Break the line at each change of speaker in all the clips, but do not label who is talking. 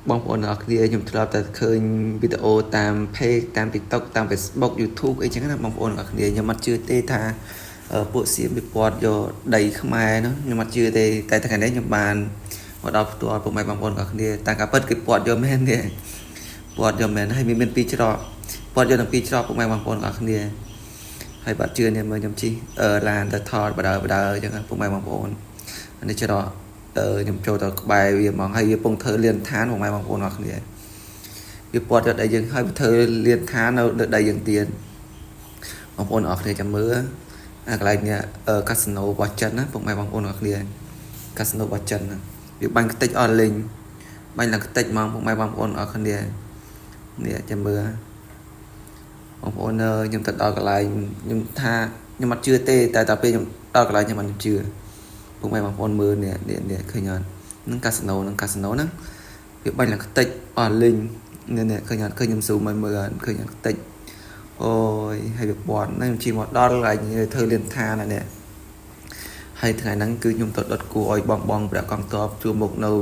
បងប្អូនទាំងអស់គ្នាខ្ញុំធ្លាប់តែឃើញវីដេអូតាម page តាម TikTok តាម Facebook YouTube អីចឹងណាបងប្អូនទាំងអស់គ្នាខ្ញុំអត់ជឿទេថាពួកសៀមវិព័ទ្ធយកដីខ្មែរនោះខ្ញុំអត់ជឿទេតែថ្ងៃនេះខ្ញុំបានមកដល់ផ្ទាល់ពុកម៉ែបងប្អូនទាំងអស់គ្នាតាមការពិតគេពាត់យកមែនទេពាត់យកមែនហើយមានពីរច្រកពាត់យកទាំងពីរច្រកពុកម៉ែបងប្អូនទាំងអស់គ្នាហើយបាត់ជឿនេះមើលខ្ញុំជិះឡានទៅថតបដើបដើអញ្ចឹងពុកម៉ែបងប្អូននេះច្រកខ្ញុំចូលទៅក្បែរវាហ្មងហើយវាពងធ្វើលៀនឋានពុកម៉ែបងប្អូនទាំងអស់គ្នាវាពាត់យកដីយើងហើយធ្វើលៀនឋាននៅលើដីយើងទៀតបងប្អូនទាំងអស់គ្នាចាំមើលអាកន្លែងនេះកាស៊ីណូរបស់ចិនណាពុកម៉ែបងប្អូនទាំងអស់គ្នាកាស៊ីណូរបស់ចិនណាវាបាញ់ខ្ទេចអស់លេងបាញ់ឡើងខ្ទេចហ្មងពុកម៉ែបងប្អូនទាំងអស់គ្នានេះចាំមើលបងប្អូនខ្ញុំទៅដល់កន្លែងខ្ញុំថាខ្ញុំអត់ជឿទេតែដល់ពេលខ្ញុំដល់កន្លែងខ្ញុំអត់ជឿពុកម៉ែបងប្អូនមើលនេះនេះនេះឃើញអត់នឹងកាស៊ីណូនឹងកាស៊ីណូហ្នឹងវាបាញ់ឡើងខ្ទេចអស់លេងនេះនេះឃើញអត់ឃើញខ្ញុំស៊ូមឲ្យមើលអត់ឃើញអត់ខ្ទេចអូយហើយវាពាន់ហ្នឹងខ្ញុំជិះមកដល់កន្លែងធ្វើលៀនឋាននេះហើយថ្ងៃហ្នឹងគឺខ្ញុំទៅដុតគួរឲ្យបងបងព្រះកងទ័ពជួបមុខនៅ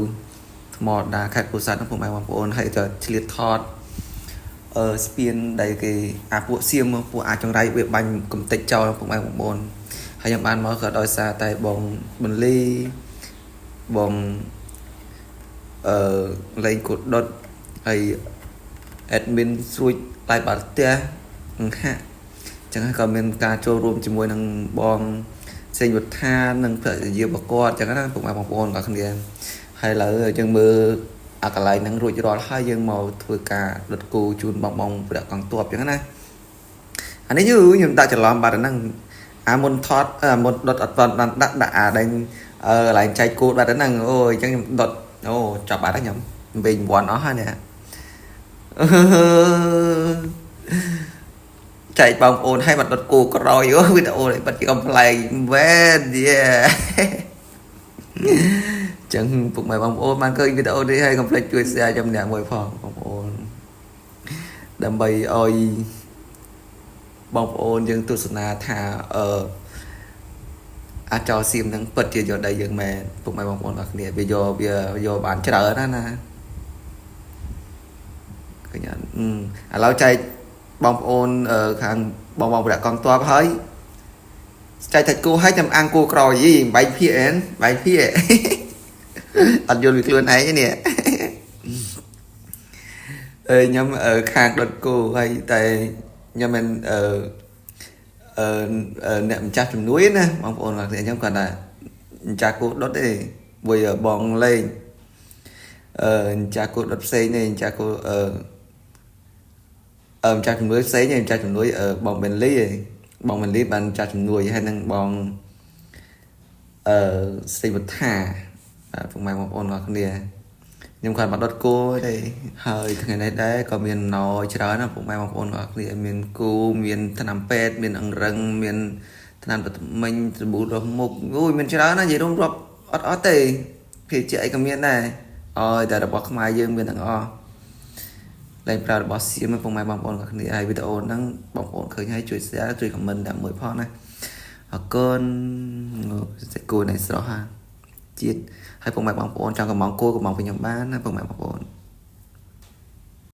ថ្មដាខេត្តពោធិ៍សាត់ហ្នឹងពុកម៉ែបងប្អូនហើយទៅឆ្លៀតថតអឺស្ពានដែលគេអាពួកសៀមពួកអាចង្រៃវាបាញ់កំទេចចោលពុកម៉ែបងប្អូនហើយខ្ញុំបានមកក៏ដោយសារតែបងបន្លីបងអឺលេងកូដដុតហើយ admin ស្រួចដៃបាល់ផ្ទះហាក់ចឹងហើយក៏មានការចូលរួមជាមួយនឹងបងសេងវុធានិងភរិយារបស់គាត់ចឹងណាពុកម៉ែបងប្អូនក៏គ្នាហើយឥឡូវយើងមើលអាកន្លែងហ្នឹងរួចរាល់ហើយយើងមកធ្វើការដុតគូជូនបងបងព្រះកងទ័ពចឹងណាអានេះយូរខ្ញុំដាក់ច្រឡំបាត់អាហ្នឹងអាមុនថតអាមុនដុតអត់បានដាក់ដាក់អាដេញអឺកន្លែងចែកគោបាត់ហ្នឹងអូយអញ្ចឹងខ្ញុំដុតអូចាប់បាត់ហើយខ្ញុំវិញវ័នអស់ហើយនេះចែកបងប្អូនឲ្យមកដុតគោក្រោយអូវីដេអូនេះបាត់ជាកំប្លែងមែនយេចឹងពុកម៉ែបងប្អូនបានឃើញវីដេអូនេះហើយកុំភ្លេចជួយ share ចំអ្នកមួយផងបងប្អូនដើម្បីឲ្យបងប្អូនយើងទស្សនាថាអឺអាចោសៀមនឹងពិតជាយកដីយើងមែនពុកម៉ែបងប្អូនអរគ្នាវាយកវាយកបានច្រើនណាស់ណាឃើញអត់ឥឡូវចែកបងប្អូនខាងបងបងប្រកងតបហើយចែកតែគូឲ្យចាំអាំងគូក្រោយយីបែកភាកអែនបែកភាកអត់យល់ពីខ្លួនឯងនេះអឺខ្ញុំខាងដុតគោហើយតែខ្ញុំមិនអឺអឺអ្នកម្ចាស់ជំនួយណាបងប្អូនអរគ្នាខ្ញុំគាត់ថាម្ចាស់គោដុតទេមួយបងលេងអឺម្ចាស់គោដុតផ្សេងទេម្ចាស់គោអឺអឺម្ចាស់ជំនួយផ្សេងទេម្ចាស់ជំនួយបងបេនលីឯងបងបេនលីបានម្ចាស់ជំនួយហើយនឹងបងអឺស្រីវត្ថាបាទពុកម៉ែបងប្អូនអរគ្នាខ្ញុំគាត់មកដុតគោទេហើយថ្ងៃនេះដែរក៏មានណច្រើនណាស់ពុកម៉ែបងប្អូនអរគ្នាមានគូមានថ្នាំពេទ្យមានអង្រឹងមានថ្នាំទឹកមិញសាប៊ូរស់មុខអូយមានច្រើនណាស់និយាយរួមរាប់អត់អត់ទេភេសជ្ជៈអីក៏មានដែរអើយតែរបស់ខ្មែរយើងមានទាំងអស់លែងប្រើរបស់សៀមពុកម៉ែបងប្អូនអរគ្នាហើយវីដេអូហ្នឹងបងប្អូនឃើញហើយជួយ share ជួយ comment តែមួយផងណាអរគុណសាច់គោនៃស្រស់ហាជាតិហើយពុកម៉ែបងប្អូនចង់កំងគោកំងពីខ្ញុំបានណាពុកម៉ែបងប្អូន។